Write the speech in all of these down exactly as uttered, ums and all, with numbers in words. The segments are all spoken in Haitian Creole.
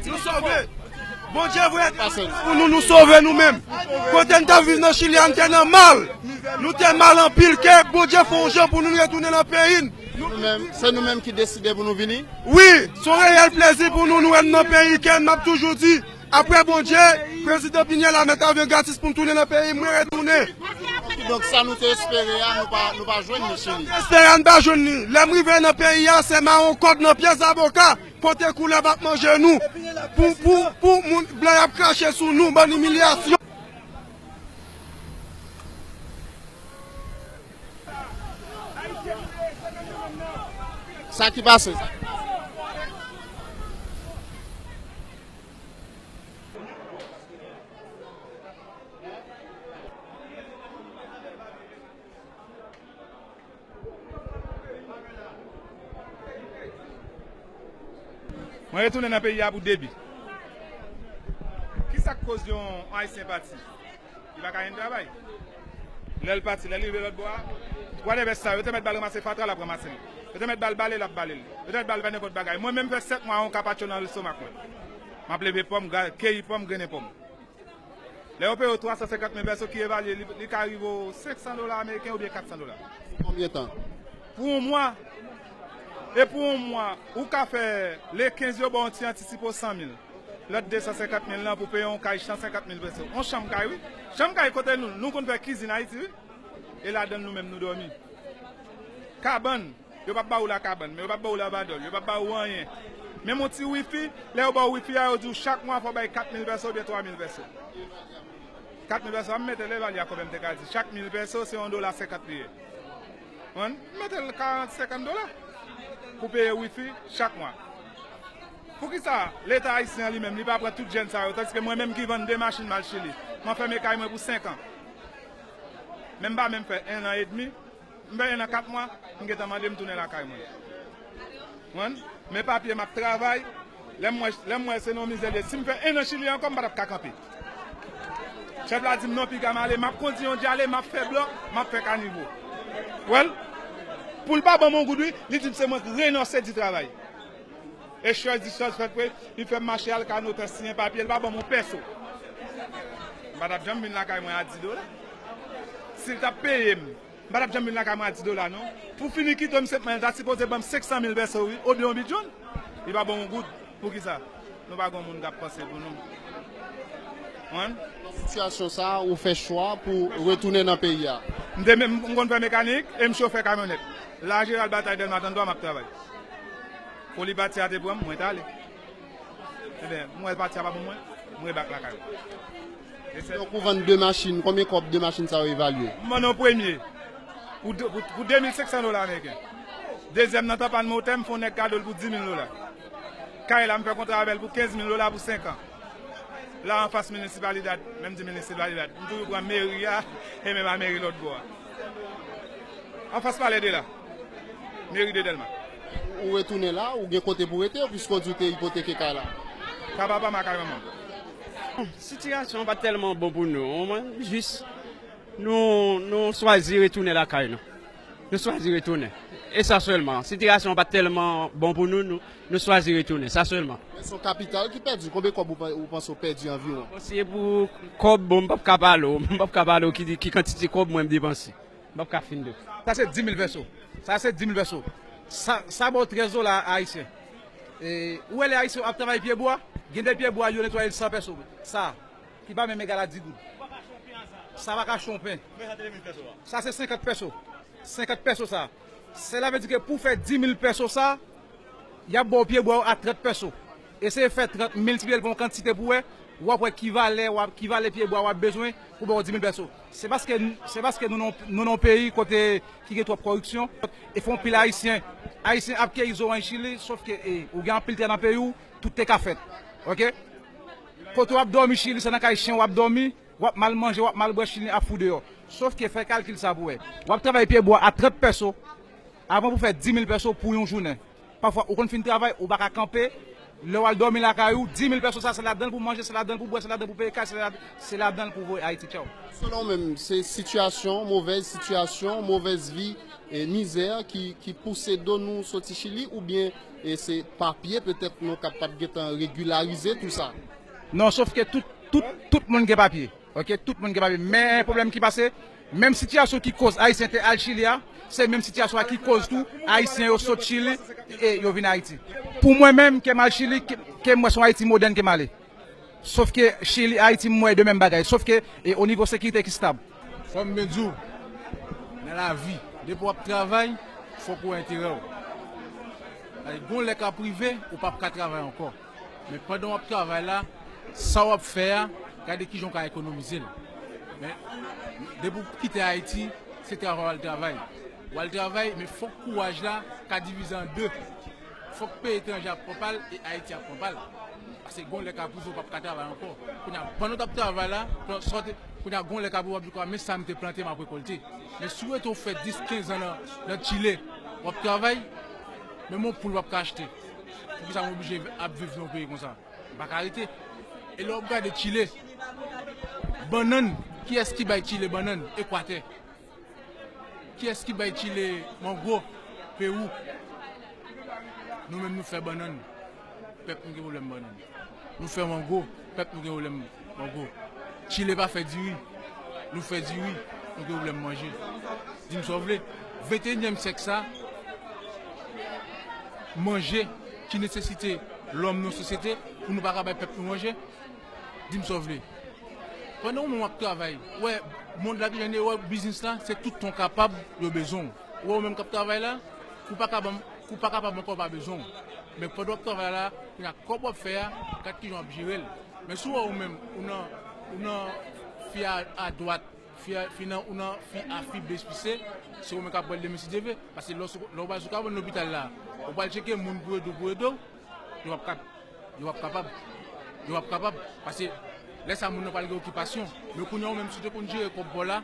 Nou sove. Bondye voye pou nou, nou sove nou menm. Kote n t ap viv nan Chili a, n te nan mal. Nou te mal anpil. Ke Bondye fè yon jan pou nou, nou retounen nan peyi n. Nou menm, se nou menm ki deside pou nou vini. Wi, se yon reyèl plezi pou nou, nou wè n nan peyi. Ke m ap toujou di, apre Bondye, prezidan Pinèl a mèt avyon gratis pou m tounen nan peyi m, mwen retounen. Kidonk, sa nou te espere a, nou pa, nou pa jwenn li, Chili. Espere a, n pa jwenn li. Lè m rive nan peyi a, se mawon kòd nan pye zaboka, pote koulèv ap manje nou. Pou, pou, pou moun blan y ap krache sou nou, bann imilyasyon. Sa ki pase? Mwen retounen nan peyi a pou debi. Kisa k koz yon Ayisyen pati? Li pa ka jwenn travay. Lè l pati, lè l rive lòt bò a, whatever sa, yo te mèt ba l ranmase fatra, l ap ranmase l. Yo te mèt ba l bale, l ap bale l. Yo te mèt ba l fè nenpòt bagay. Mwen menm fè sèt mwa yon kapatcho nan lestomak mwen. M ap leve pòm, gra-, keyi pòm, grennen pòm. Lè yo peye w twa san senkant mil pèso ki evalye, li, li ka rive w senk san dola ameriken oubyen kat san dola. Pou konbyen tan? Pou yon mwa. E pou yon mwa, ou ka fè le kenz yo ba w yon ti antisipe w san mil. Lòt de san senkant mil lan pou peye yon kay san senkant mil pèso. Yon chanm kay, wi. Chanm kay kote nou, nou konn fè kizin Ayiti, wi. E ladan l nou menm nou dòmi. Kabann. Yo p ap ba ou lakabann, men yo p ap ba ou lavadòl, yo p ap ba ou anyen. Menm yon ti wifi, lè yo ba w wifi a, yo di w chak mwa fò w bay kat mil pèso oubyen twa mil pèso. Kat mil pèso, an m mete l evalye a konbyen m te ka di. Chak mil pèso, se yon dola senkant li ye. Konprann? M mete l karant, senkant dola pou peye wifi chak mwa. Poukisa Leta ayisyen an li menm, li pa pran tout jèn sa yo, tandiske mwen menm ki vann de machin m al Chili, mwen fèmen kay mwen pou senk an. Men m pa menm fè en an edmi, m fè en an kat mwa, m gentan mande m tounen lakay mwen. Konprann? Men papye m ap travay, lè m wè, lè m wè se nan yon mizè l ye. Si m fè en an Chili ankò, m pa t ap ka kanpe. Chèf la di m non, piga m ale, m ap kondi yon djale, m ap fè blòk, m ap fè kanivo. Wè l? Pou l pa ban m yon goud, wi, li di m se mwen k renonse di travay. E chòz di chòz fèt vre, li fè m mache al ka notè siyen papye, li pa ban m yon pèso. M pa t ap janm vin lakay mwen a dis dola. Si l t ap peye m, m pa t ap janm vin lakay mwen a dis dola, non. Pou fini kite m senk mil, l ta sipoze ban m senk san mil pèso, wi, oubyen yon bidjonn. Li pa ban m yon goud. Poukisa? Nou pa gen yon moun k ap panse pou nou. Konprann? Sitiyasyon sa a, ou fè chwa pou retounen nan peyi a? M te, m, m konn fè mekanik e m chofè kamyonèt. La Jeneral Batay Dèlma trannntwa m ap travay. Foli pati a te pran m, mwen t ale. Ebyen, m wè pati a pa pou mwen, m rebak lakay mwen. E se Donk, ou vann de machin, konbyen kòb de machin sa yo evalye? M vann yon premye pou de, pou, pou de mil senk san dola ameriken. Dezyèm nan, t ap ann motè, m fè yon nèg kado l pou dis mil dola. Kay la, m fè kontra avè l pou kenz mil dola pou senk an. La anfas Municipalidad, menm di Municipalidad, m toujou pran meri a e menm a meri lòt bò a. Anfas palè de la, meri de Dèlma. Ou retounen la, ou gen kote pou rete, piske w di w te ipoteke kay la? Kay papa m ak kay manman m. Sitiyasyon an pa t tèlman bon pou nou, mwen, jis nou, nou chwazi retounen lakay nou. Nou chwazi retounen. E sa sèlman. Sitiyasyon an pa t tèlman bon pou nou, nou, nou chwazi retounen. Sa sèlman. Men se yon kapital ki pèdi. Konbyen kòb ou pa-, ou panse w pèdi anviwon? Bon, si e pou kòb, bon, m p ap ka pale w. M p ap ka pale w ki, ki kantite kòb mwen m depanse. M p ap ka fin de. Sa se dis mil pèso. Sa se dis mil pèso. Sa, sa ba w trèz dola ayisyen. E, ou wè lè ayisyen ap travay pyebwa, gen de pyebwa yo netwaye l san pèso. Sa, ki pa menm egal a dis goud. Sa pa ka chonpen. Sa se senkant pèso. Senkant pèso sa. Sela vle di ke pou fè dis mil pèso sa, y ap ba w pyebwa w a trant pèso. Eseye fè trant miltipliye l pa yon kantite pou wè, w ap wè ki valè w ap, ki valè pyebwa w ap bezwen pou ba w dis mil pèso. Se paske, se paske nou nan, nou nan yon peyi kote ki gen twòp kòripsyon. E fè anpil Ayisyen, Ayisyen ap keyi zoranj Chili, sòf ke, e, ou gen anpil tè nan peyi w, tout te ka fèt. Oke? Kote w ap dòmi Chili, se nan kay chen w ap dòmi, w ap mal manje, w ap mal bwè, Chili ap fou deyò. Sòf ke fè kalkil sa pou wè. W ap travay pyebwa a trant pèso, avan pou fè dis mil pèso pou yon jounen. Pafwa, ou konn fin travay, ou pa ka kanpe. Lè w al dòmi lakay ou, dis mil pèso sa, se ladan l pou manje, se ladan l pou bwè, se ladan l pou peye kay, se la-, se ladan l pou voye Ayiti. Tchaw. Selon w menm, se sitiyasyon, movèz sitiyasyon, movèz vi, E mizè ki, ki pouse do nou soti Chili, oubyen e se papye petèt nou ka p ap gentan regilarize tou sa? Non, sof ke tout, tout, tout moun gen papye. Ok, tout moun gen papye. Men pwoblèm ki pase, menm sitiyasyon ki koz Ayisyen te al Chili a, se menm sitiyasyon a ki koz tou Ayisyen yo sot Chili e yo vin Ayiti. Pou mwen menm, ke m al Chili, ke, ke m wè se yon Ayiti modèn ke m ale. Sof ke Chili, Ayiti, m wè de menm bagay. Sof ke e o nivo sekirite ki stab. Kòm m di w, nan lavi, depi w ap travay, fòk ou wè enterè w. Gon lè k ap rive, ou p ap ka travay ankò. Men pandan w ap travay la, sa w ap fè a, gade kijan w ka ekonomize l. Men depi w kite Ayiti, se travay w al travay. W al travay, men fòk kouraj la ka divize an de. Fòk peyi etranje ap pran pa l e Ayiti ap pran pa l. Paske gon lè k ap rive w p ap ka travay ankò. Kounye a, pandan w t ap travay la, pandan sòti, kounye a gon lè k ap rive w ap di kwa men sa m te plante m ap rekòlte. Men si w rete w fè dis, kenz an nan, nan Chile, w ap travay, menm yon poul w ap ka achte. Poukisa m oblije ap viv nan yon peyi konsa? M pa ka rete. E lè w ap gade Chile, bannann, kiyès ki bay Chile bannann? Ekwatè. Kiyès ki bay Chile mango? Pewou. Nou menm nou fè bannann. Pèp nou gen pwoblèm bannann. Nou fè mango. Pèp nou gen pwoblèm mango. Chile pa fè diri. Nou fè diri. Nou gen pwoblèm manje. Di m sa w vle. Venteyinyèm syèk sa, manje ki nesesite lòm nan sosyete pou nou pa ka bay pèp nou manje. Di m sa w vle. Pandan w menm w ap travay, w wè mond la ki jan l ye, w wè biznis la, se tout tan w kapab yo bezwen w. W wè w menm k ap travay la, kou pa kapab, kou pa kapab ankò w pa bezwen w. Men pandan w ap travay la, kounye a kòb w ap fè a, gad kijan w ap jere l. Men si w wè w menm, ou nan, ou nan fi a, a dwat, fi a, fi nan, ou nan fi a, fi B, fi C, se ou menm k ap pran l demen si Dye vle. Paske lè w sou, lè w pral sou kabann lopital la, ou pral tcheke moun pou ede w, pou ede w, yo p ap ka, yo p ap kapab. Yo p ap kapab. Paske lè sa moun nan pral gen okipasyon. Men kounye a ou menm si w te konn jere kòb pa w la,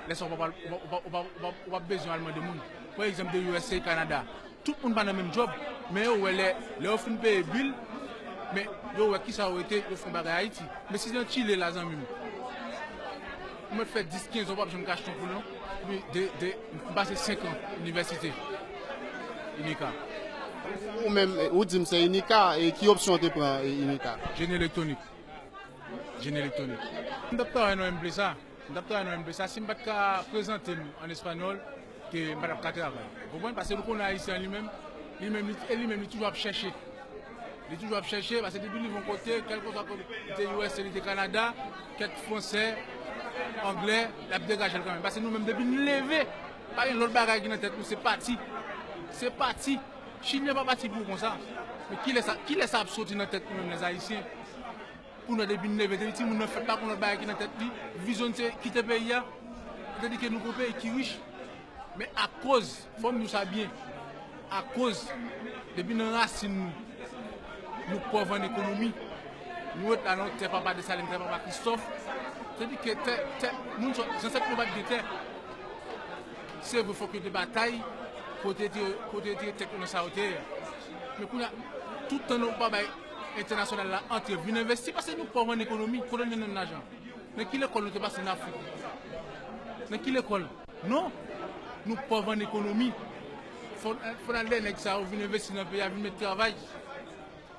lè sa w p ap, ou p ap, ou p ap bezwen al mande moun. Pran egzanp de U S A, Kanada. Tout moun pa nan menm djòb. Men yo wè lè, lè yo fin peye bil, men yo wè kisa yo rete, yo fè yon bagay Ayiti. Men si nan Chile la, zanmi m, ou mèt fè dis, kenz an, w p ap janm ka achte yon poul non. Epi de, de, m pase senk an inivèsite, inika. Ou menm, ou di m se inika, e ki opsyon w te pran, e, inika? Jeni elektwonik. Jeni elektwonik. M t ap travay nan M P S A. M t ap travay nan M P S A. Si m pa t ka prezante m an espanyòl, ke m pa t ap ka travay. Ou konprann? Paske nou konnen Ayisyen an li menm, li menm, li, e li menm, li toujou ap chèche. Li toujou ap chèche, paske depi li rive yon kote, kèlkeswa kote, li te U S A, li te Kanada, kèk fransè, anglè, l ap degaje l kanmenm. Paske nou menm, depi n leve, pa gen lòt bagay ki nan tèt nou, se pati. Se pati. Chilyen pa pati pou konsa. Men kilè sa, kilè sa ap soti nan tèt nou menm, lèzayisyen? Pou nou depi n leve, depi timoun nan fèt, pa konn lòt bagay ki nan tèt li, vizyon n se kite peyi a, tandike nou gon peyi ki rich. Men akoz, fò m di w sa byen, akoz, depi nan rasin nou, nou pòv an ekonomi, nou ret la nan tè papa Desalin, tè papa Kristòf, tandike tè, tè, moun, zansèt nou pa t gen tè. Se vre, fòk yo te batay pou yo te retire, pou yo te retire tèt yo nan sa yo te ye a. Men kounye a, tout tan nou pa bay entènasyonal la antre vin envesti, paske nou pòv an ekonomi, kote n jwenn lajan? Nan ki lekòl nou te pase nan Afrik? Nan ki lekòl? Non! Nou pòv an ekonomi. Fò, fò n al dèyè nèg sa yo vin envesti nan peyi a, vin met travay.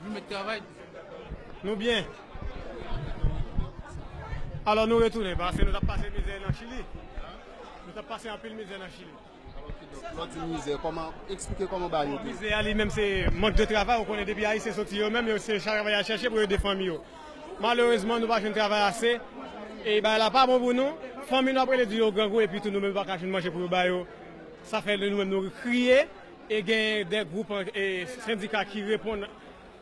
Vin met travay. Nou byen. Alò nou retounen, paske nou t ap pase mizè nan Chili. Nou t ap pase anpil mizè nan Chili. Lè w di mizè, kòman, eksplike kòman bagay yo te ye? Mizè a li menm se mank de travay, ou konnen depi Ayisyen soti yo menm, yo se travay y al chèche pou yo ede fanmi yo. Malerezman, nou pa jwenn travay ase, e bagay la pa bon pou nou. Fanmi nou ap rele di yo grangou, epi tou nou menm nou pa ka jwenn manje pou yo ba yo. Sa fè nou menm nou kriye, e gen de gwoup, e sendika ki reponn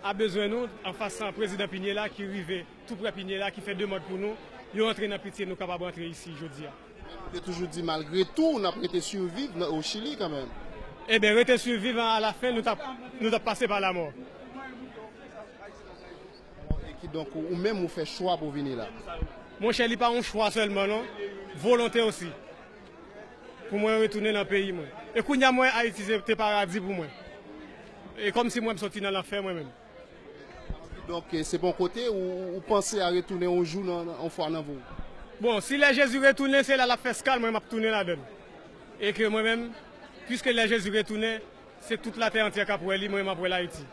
a bezwen nou, anfas prezidan Piñera ki rive tou prè Piñera, ki fè demann pou nou, yo antre nan pitye nou kapab antre isi jodi a. Ou te toujou di malgre tou, n ap rete siviv nan, o Chili kanmenm. Eben, rete siviv, alafen, nou t ap, nou t ap pase pa lamò. E kidonk, ou, ou menm, ou fè chwa pou w vini la? Monchè, li pa yon chwa sèlman, non. Volonte osi. Pou mwen retounen nan peyi mwen. E kounye a, mwen, Ayiti se te paradi pou mwen. E kòmsi mwen, m soti nan lanfè, mwen menm. Donk, se pa yon kote ou, ou panse a retounen yon jou nan, nan, yon fwa nan vi w? Bon, si lè Jezi retounen, se la l ap fè eskal, mwen m ap tounen ladan l. E ke mwen menm, Piske lè Jezi retounen, se tout latè antyè k ap wè li, mwen menm m ap wè l Ayiti.